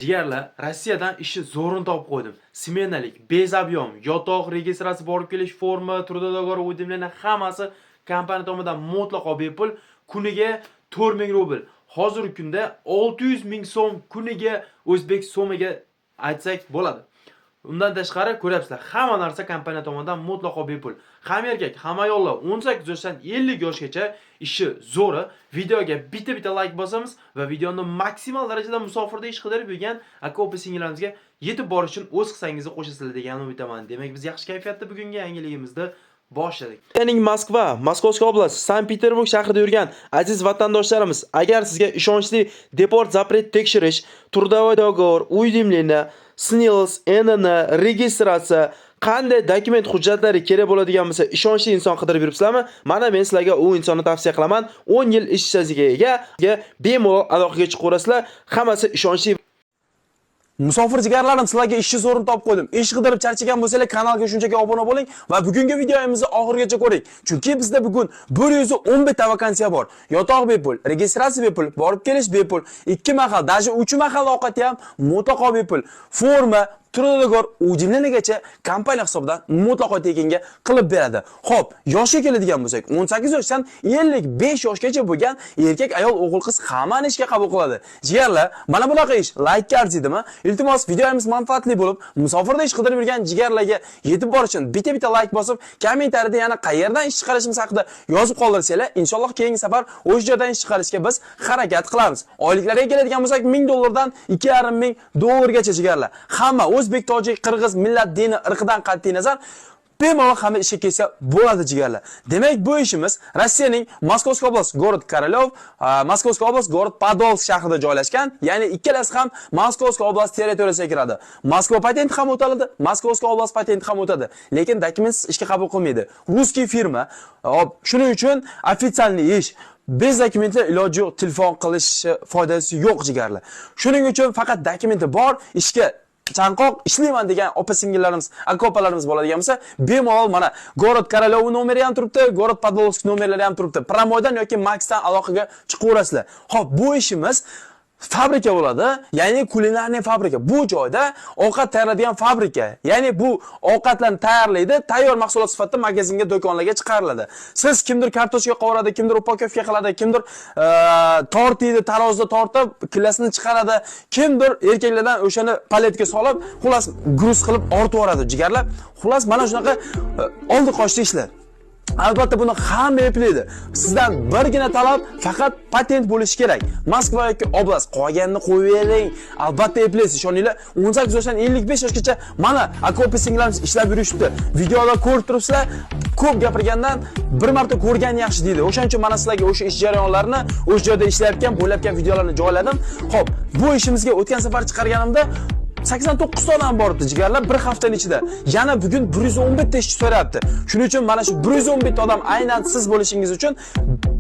Jigarlar, Rossiyadan ishni zo'rini topib qo'ydim. Smenalik, без объем, yotoq, registratsiya, borib kelish, forma, трудоговор, уведомление hammasi kompaniya tomonidan mutlaqo bepul. Kuniga 4000 rubl. Hozirgi kunda 600 ming so'm kuniga o'zbek so'miga aytsak bo'ladi. Undan tashqari ko'ryapsizlar, hamma narsa kompaniya tomonidan mutlaqo bepul. Ham erkak, ham ayollar 18 yoshdan 50 yoshgacha ishi zo'ri. Videoga bitta-bitta like bosamiz va videoni maksimal darajada musofirda ish qidirib yurgan aka opa singillarimizga yetib borish uchun o'z hissangizni qo'shasizlar degan umiddaman. Demak, biz yaxshi kayfiyatda bugungi yangiligimizni boshladik. Rossiyaning Moskva, Московская область, Sankt-Peterburg shahrida yurgan aziz vatandoshlarimiz, agar sizga ishonchli депорт запрет tekshirish, трудовой договор, уведомление, СНИЛС, ИНН, registratsiya, qanday dokument hujjatlari kerak bo'ladigan bo'lsa, ishonchli inson qidirib yuribsizlarmi? Mana men sizlarga u insonni tavsiya qilaman. 10 yil ish stajiga ega, bemalol aloqaga chiqaverasizlar. Hammasi ishonchli. Musofir jigarlarim, sizlarga ishchi zo'rini topib qo'ydim. Ish qidirib charchagan bo'lsanglar, kanalga shunchaki obuna bo'ling va bugungi videomizni oxirigacha ko'ring. Chunki bizda bugun 111 ta vakansiya bor. Yotoq bepul, registratsiya bepul, borib kelish bepul, 2 mahal, даже 3 mahal ovqati ham mutlaqo bepul. Forma, трудоговор, уведомление gacha kompaniya hisobidan mutlaqo tekinga qilib beradi. Xo'p, yoshga keladigan bo'lsak, 18 yoshdan 55 yoshgacha bo'lgan erkak, ayol, o'g'il, qiz hammani ishga qabul qiladi. Jigarlar, mana bunaqa ish laykka arzidimi? Iltimos, videomiz manfaatli bo'lib, musofirda ish qidirib yurgan jigarlarga yetib borish uchun bitta-bitta layk bosib, kommentariyada yana qayerdan ish chiqarishimiz haqida yozib qoldirsanglar, inshaalloh keyingi safar o'sha joydan ish chiqarishga biz harakat qilamiz. Oyliklarga keladigan bo'lsak, 1000 dollardan 2,5 ming dollargacha, jigarlar. Hamma o'zbek, tojik, qirg'iz, millat, dini, irqidan qat'iy nazar bemalol hamma ishga kelsa bo'ladi, jigarlar. Demak, bu ishimiz Rossiyaning Московская область, город Korolyov, Московская область, город Podolsk shahrida joylashgan. Ya'ni ikkalasi ham Московская область territoriyasiga kiradi. Moskva patenti ham o'taladi, Московская область patenti ham o'tadi. Lekin dokumentsiz ishga qabul qilmaydi. Русский firma. Hop, shuning uchun официальный ish. Без dokumentlar iloji yo'q, telefon qilish foydasi yo'q, jigarlar. Shuning uchun faqat dokumenti bor, ishga chanqoq, ishlayman degan opa singillarimiz, aka opalarimiz bo'ladigan bo'lsa, bemalol mana город Korolyov nomeri ham turibdi, город Podolsk nomerlari ham turibdi. Прямой dan yoki Maxdan aloqaga chiqaverasizlar. Xo'p, bu ishimiz fabrika bo'ladi, ya'ni кулинарный fabrika. Bu joyda ovqat tayyorlaydigan fabrika. Ya'ni bu ovqatlarni tayyorlaydi, tayyor mahsulot sifatida magazinga, do'konlarga chiqariladi. Siz kimdir kartoshka qovuradi, kimdir упаковка qiladi, kimdir tort yeydi, tarozida tortib, killasini chiqaradi, kimdir erkaklardan o'shani paletga solib, xullas груз qilib ortib yuboradi, jigarlar. Xullas mana shunaqa oldi qochdi ishlar. Albatta buni hamma eplaydi. Sizdan birgina talab, faqat patent bo'lishi kerak. Moskva yoki oblast, qolganini qo'yib bering. Albatta eplaysiz, ishoninglar. 18 yoshdan 55 yoshgacha mana aka opa singillarimiz ishlab yurishibdi. Videoda ko'rib turibsizlar. Ko'p gapirgandan bir marta ko'rgan yaxshi deydi. O'shaning uchun mana sizlarga o'sha ish jarayonlarini, o'sha joyda ishlayotgan, bo'layotgan videolarni joyladim. Xo'p, bu ishimizga o'tgan safar chiqarganimda 89 ta odam boribdi, jigarlar, bir haftaning ichida. Yana bugun 111 ta ishchi so'rayapti. Shuning uchun mana shu 111 ta odam aynan siz bo'lishingiz uchun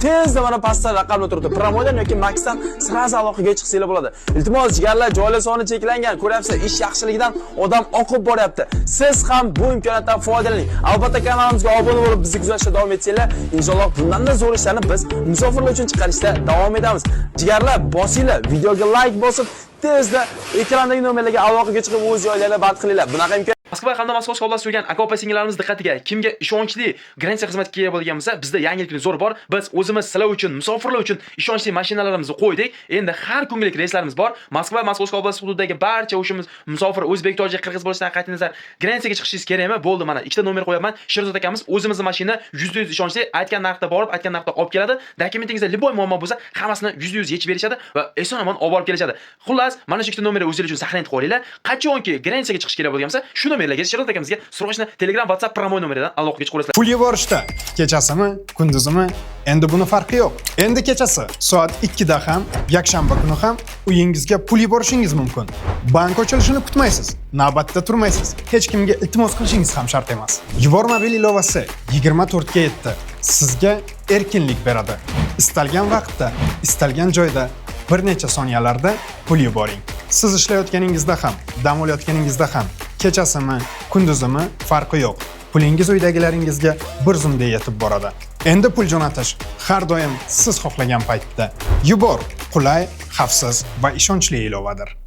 tezda mana pastda raqamlar turibdi. Прямой dan yoki Maxdan сразу aloqaga chiqsanglar bo'ladi. Iltimos, jigarlar, joylar soni cheklangan. Ko'ryapsiz, ish yaxshiligidan odam oqib boryapti. Siz ham bu imkoniyatdan foydalaning. Albatta kanalimizga obuna bo'lib bizni kuzatishda davom etsanglar, inshaalloh bundan-da zo'r ishlarni biz musofirlar uchun chiqarishda davom etamiz. Jigarlar, bosinglar, videoga like bosib, tezda ekrandagi nomerlarga aloqaga chiqib o'z joylarini band qilinglar. Bunaqa imkon Moskva hamda Московская область yurgan aka opa singillarimiz diqqatiga, kimga ishonchli граница xizmati kerak bo'lgan bo'lsa, bizda yangilikli zo'r bor. Biz o'zimiz sizlar uchun, musofirlar uchun ishonchli mashinalarimizni qo'ydik. Endi har kunlik reyslarimiz bor. Moskva, Московская область hududidagi barcha o'shimiz musofir o'zbek, tojik, qirg'iz bo'lishidan qat'iy nazar граница ga chiqishingiz kerakmi? Bo'ldi, mana ikkita nomer qo'yapman. Sherzod akamiz o'zimizni mashina 100% ishonchli, aytgan narxda borib, aytgan narxda olib keladi. Dokumentingizda любой muammo bo'lsa, hammasini 100% yechib berishadi va eson-omon olib borib kelishadi. Xullas, mana shu ikkita nomerni o'zingiz uchun saqlanib qo'yinglar. Qachonki граница ga chiqish kerak bo'lgan bo'lsa, shu nomerlarga, Sherzod akamizga срочно Telegram, WhatsApp прямой nomeridan aloqaga chiqaverasizlar. Pul yuborishda kechasimi, kunduzimi, endi buni farqi yo'q. Endi kechasi soat 2 da ham, yakshanba kuni ham uyingizga pul yuborishingiz mumkin. Bank ochilishini kutmaysiz, navbatda turmaysiz, hech kimga iltimos qilishingiz ham shart emas. Yubor mobil ilovasi 24 ga 7 sizga erkinlik beradi. Istalgan vaqtda, istalgan joyda bir necha soniyalarda pul yuboring. Siz ishlayotganingizda ham, dam olayotganingizda ham, kechasimi, kunduzimi farqi yo'q. Pulingiz uydagilaringizga bir zumda yetib boradi. Endi pul jo'natish har doim siz xohlagan paytda. Yubor qulay, xavfsiz va ishonchli ilovadir.